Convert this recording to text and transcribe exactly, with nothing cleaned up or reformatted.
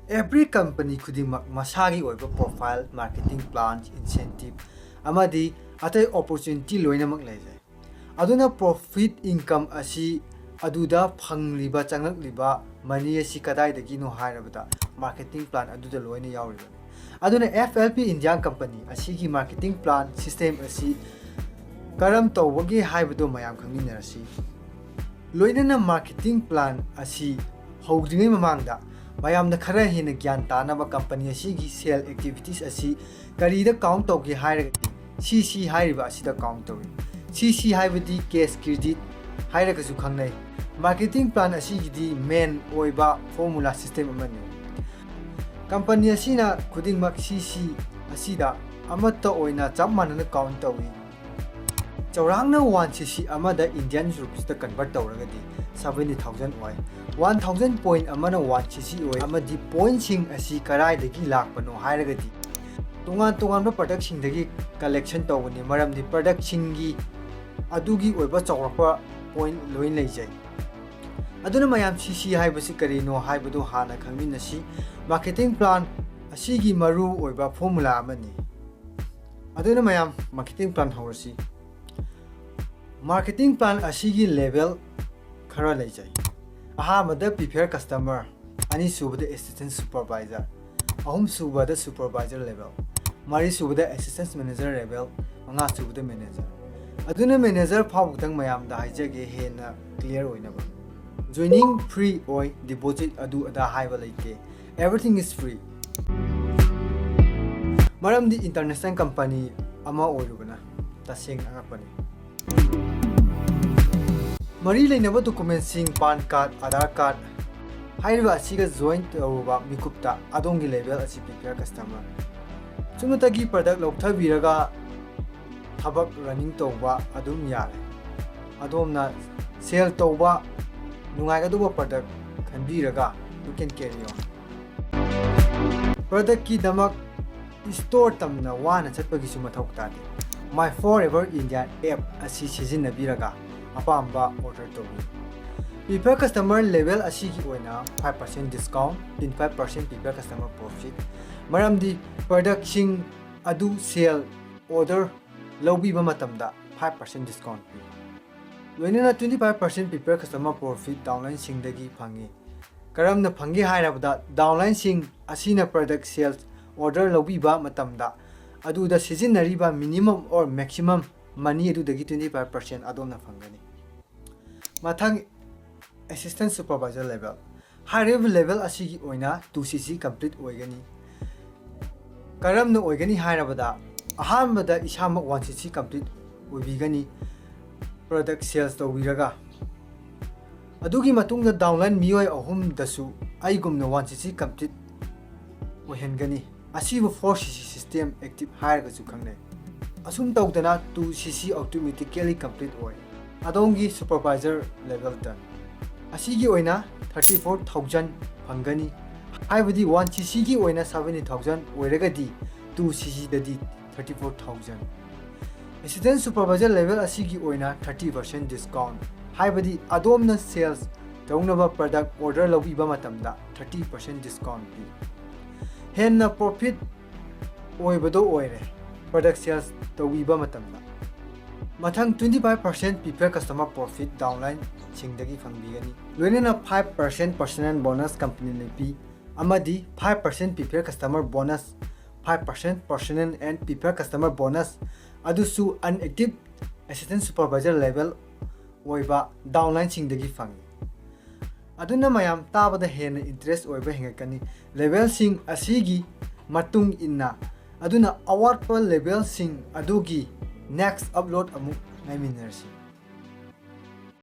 Every company ꯈꯨꯗꯤꯡꯃꯛ ꯃꯁꯥꯒꯤ ꯑꯣꯏꯕ profile, marketing plan, incentive ꯑꯃꯗꯤ ꯑꯇꯩ opportunity ꯂꯣꯏꯅꯃꯛ ꯂꯩꯖꯩ꯫ ꯑꯗꯨꯅ profit income ꯑꯁꯤ, ꯑꯗꯨꯗ ꯐꯪꯂꯤꯕ, ꯆꯪꯂꯛꯂꯤꯕ money ꯑꯁꯤ ꯀꯗꯥꯏꯗꯒꯤꯅꯣ ꯍꯥꯏꯔꯕꯗ marketing plan ꯑꯗꯨꯗ ꯂꯣꯏꯅ ꯌꯥꯎꯔꯤꯕꯅꯤ꯫ ꯑꯗꯨꯅ F L P India company ꯑꯁꯤꯒꯤ marketing plan system ꯑꯁꯤ ꯀꯔꯝ ꯇꯧꯕꯒꯦ ꯍꯥꯏꯕꯗꯨ ꯃꯌꯥꯝ ꯈꯪꯃꯤꯟꯅꯔꯁꯤ꯫ ꯂꯣꯏꯅꯅ marketing plan ꯑꯁꯤ ꯍꯧꯗ꯭ꯔꯤꯉꯩ ꯃꯃꯥꯡꯗ ꯃꯌꯥꯝꯅ ꯈꯔ ꯍꯦꯟꯅ ꯒ꯭ꯌꯥꯟ ꯇꯥꯅꯕ company ꯑꯁꯤꯒꯤ sale activities ꯑꯁꯤ ꯀꯔꯤꯗ count ꯇꯧꯒꯦ ꯍꯥꯏꯔꯒꯗꯤ C C ꯍꯥꯏꯔꯤꯕ ꯑꯁꯤꯗ count ꯇꯧꯏ꯫ C C ꯍꯥꯏꯕꯗꯤ cash credit ꯍꯥꯏꯔꯒꯁꯨ ꯈꯪꯅꯩ꯫ Marketing plan ꯑꯁꯤꯒꯤꯗꯤ main ꯑꯣꯏꯕ formula system ꯑꯃꯅꯤ꯫ Company ꯑꯁꯤꯅ ꯈꯨꯗꯤꯡꯃꯛ C C ꯑꯁꯤꯗ ꯑꯃꯠꯇ ꯑꯣꯏꯅ ꯆꯞ ꯃꯥꯟꯅꯅ count ꯇꯧꯏ꯫ ꯆꯥꯎꯔꯥꯛꯅ one C C ꯑꯃꯗ Indian rupeesꯇ convert ꯇꯧꯔꯒꯗꯤ seventy thousand ꯑꯣꯏ꯫ One thousand point ꯑꯃꯅ one C C ꯑꯣꯏ ꯑꯃꯗꯤ pointꯁꯤꯡ ꯑꯁꯤ ꯀꯗꯥꯏꯗꯒꯤ ꯂꯥꯛꯄꯅꯣ ꯍꯥꯏꯔꯒꯗꯤ ꯇꯣꯉꯥꯟ ꯇꯣꯉꯥꯟꯕ productꯁꯤꯡꯗꯒꯤ collection ꯇꯧꯕꯅꯤ, ꯃꯔꯝꯗꯤ productꯁꯤꯡꯒꯤ ꯑꯗꯨꯒꯤ ꯑꯣꯏꯕ ꯆꯥꯎꯔꯛꯄ point ꯂꯣꯏ ꯂꯩꯖꯩ꯫ ꯑꯗꯨꯅ ꯃꯌꯥꯝ C C ꯍꯥꯏꯕꯁꯤ ꯀꯔꯤꯅꯣ ꯍꯥꯏꯕꯗꯨ ꯍꯥꯟꯅ ꯈꯪꯃꯤꯟꯅꯁꯤ꯫ Marketing plan ꯑꯁꯤꯒꯤ ꯃꯔꯨ ꯑꯣꯏꯕ formula ꯑꯃꯅꯤ꯫ ꯑꯗꯨꯅ ꯃꯌꯥꯝ marketing plan ꯍꯧꯔꯁꯤ꯫ Marketing plan ꯑꯁꯤꯒꯤ level ꯈꯔ ꯂꯩꯖꯩ꯫ ꯑꯍꯥꯟꯕꯗ preferred customer, ꯑꯅꯤꯁꯨꯕꯗ assistant supervisor, ꯑꯍꯨꯝꯁꯨꯕꯗ supervisor level, ꯃꯔꯤꯁꯨꯕꯗ assistant manager level, ꯃꯉꯥꯁꯨꯕꯗ manager꯫ ꯑꯗꯨꯅ manager ꯐꯥꯎꯕꯗꯪ ꯃꯌꯥꯝꯗ ꯍꯥꯏꯖꯒꯦ, ꯍꯦꯟꯅ clear ꯑꯣꯏꯅꯕ꯫ Joining free ꯑꯣꯏ, deposit ꯑꯗꯨ ꯑꯗꯥ ꯍꯥꯏꯕ ꯂꯩꯇꯦ, everything is free꯫ ꯃꯔꯝꯗꯤ international company ꯑꯃ ꯑꯣꯏꯔꯨꯕꯅ ꯇꯁꯦꯡꯅ ꯑꯉꯛꯄꯅꯤ꯫ ꯃꯔꯤ ꯂꯩꯅꯕ documentꯁꯤꯡ, PAN card, Aadhaar card ꯍꯥꯏꯔꯤꯕ ꯑꯁꯤꯒ join ꯇꯧꯔꯨꯕ ꯃꯤꯀꯨꯞꯇ ꯑꯗꯣꯝꯒꯤ level ꯑꯁꯤ preferred customer꯫ ꯆꯨꯝꯅꯇꯒꯤ product ꯂꯧꯊꯕꯤꯔꯒ ꯊꯕꯛ running ꯇꯧꯕ ꯑꯗꯨꯝ ꯌꯥꯔꯦ꯫ ꯑꯗꯣꯝꯅ sell ꯇꯧꯕ ꯅꯨꯡꯉꯥꯏꯒꯗꯧꯕ product ꯈꯟꯕꯤꯔꯒ you can carry on꯫ Productꯀꯤꯗꯃꯛ store ꯇꯝꯅ ꯋꯥꯅ ꯆꯠꯄꯒꯤꯁꯨ ꯃꯊꯧ ꯇꯥꯗꯦ꯫ My Forever India app ꯑꯁꯤ ꯁꯤꯖꯤꯟꯅꯕꯤꯔꯒ ꯑꯄꯥꯝꯕ order ꯇꯧꯕꯤꯌꯨ꯫ Preferred customer level ꯑꯁꯤꯒꯤ ꯑꯣꯏꯅ five percent discount, twenty five percent preferred customer profit꯫ ꯃꯔꯝꯗꯤ productꯁꯤꯡ ꯑꯗꯨ sale order ꯂꯧꯕꯤꯕ ꯃꯇꯝꯗ five percent discount ꯄꯤ꯫ ꯂꯣꯏꯅꯅ twenty five percent preferred customer profit downlineꯁꯤꯡꯗꯒꯤ ꯐꯪꯏ꯫ ꯀꯔꯝꯅ ꯐꯪꯒꯦ ꯍꯥꯏꯔꯕꯗ, downlineꯁꯤꯡ ꯑꯁꯤꯅ product sales order ꯂꯧꯕꯤꯕ ꯃꯇꯝꯗ ꯑꯗꯨꯗ ꯁꯤꯖꯤꯟꯅꯔꯤꯕ minimum or maximum money ꯑꯗꯨꯗꯒꯤ twenty five percent ꯑꯗꯣꯝꯅ ꯐꯪꯒꯅꯤ꯫ ꯃꯊꯪ, assistant supervisor level꯫ ꯍꯥꯏꯔꯤꯕ level ꯑꯁꯤꯒꯤ ꯑꯣꯏꯅ two C C complete ꯑꯣꯏꯒꯅꯤ꯫ ꯀꯔꯝꯅ ꯑꯣꯏꯒꯅꯤ ꯍꯥꯏꯔꯕꯗ, ꯑꯍꯥꯟꯕꯗ ꯏꯁꯥꯃꯛ one C C complete ꯑꯣꯏꯕꯤꯒꯅꯤ, product sales ꯇꯧꯕꯤꯔꯒ꯫ ꯑꯗꯨꯒꯤ ꯃꯇꯨꯡꯗ downline ꯃꯤꯑꯣꯏ ꯑꯍꯨꯝꯗꯁꯨ ꯑꯩꯒꯨꯝꯅ one C C complete ꯑꯣꯏꯍꯟꯒꯅꯤ꯫ ꯑꯁꯤꯕꯨ four C C system active ꯍꯥꯏꯔꯒꯁꯨ ꯈꯪꯅꯩ꯫ ꯑꯁꯨꯝ ꯇꯧꯗꯅ two C C automatically complete ꯑꯣꯏ꯫ ꯑꯗꯣꯝꯒꯤ supervisor level done꯫ ꯑꯁꯤꯒꯤ ꯑꯣꯏꯅ thirty four thousand ꯐꯪꯒꯅꯤ, ꯍꯥꯏꯕꯗꯤ one C Cꯒꯤ ꯑꯣꯏꯅ seventy thousand ꯑꯣꯏꯔꯒꯗꯤ two C Cꯗꯗꯤ thirty four thousand꯫ Assistant supervisor level ꯑꯁꯤꯒꯤ ꯑꯣꯏꯅ thirty percent discount, ꯍꯥꯏꯕꯗꯤ ꯑꯗꯣꯝꯅ sales ꯇꯧꯅꯕ product order ꯂꯧꯕꯤꯕ ꯃꯇꯝꯗ thirty percent discount ꯄꯤ꯫ ꯍꯦꯟꯅ profit ꯑꯣꯏꯕꯗꯣ ꯑꯣꯏꯔꯦ product sales ꯇꯧꯕꯤꯕ ꯃꯇꯝꯗ꯫ ꯃꯊꯪ, twenty five percent preferred customer profit downlineꯁꯤꯡꯗꯒꯤ ꯐꯪꯕꯤꯒꯅꯤ꯫ ꯂꯣꯏꯅꯅ five percent personal bonus companyꯅ ꯄꯤ, ꯑꯃꯗꯤ five percent preferred customer bonus, five percent personal and preferred customer bonus, ꯑꯗꯨꯁꯨ unactive assistant supervisor level ꯑꯣꯏꯕ downlineꯁꯤꯡꯗꯒꯤ ꯐꯪꯏ꯫ ꯑꯗꯨꯅ ꯃꯌꯥꯝ ꯇꯥꯕꯗ ꯍꯦꯟꯅ interest ꯑꯣꯏꯕ ꯍꯦꯟꯒꯠꯀꯅꯤ꯫ Levelꯁꯤꯡ ꯑꯁꯤꯒꯤ ꯃꯇꯨꯡ ꯏꯟꯅ, ꯑꯗꯨꯅ ꯑꯋꯥꯠꯄ levelꯁꯤꯡ ꯑꯗꯨꯒꯤ next upload ꯑꯃꯨꯛ ꯉꯥꯏꯃꯤꯟꯅꯔꯁꯤ꯫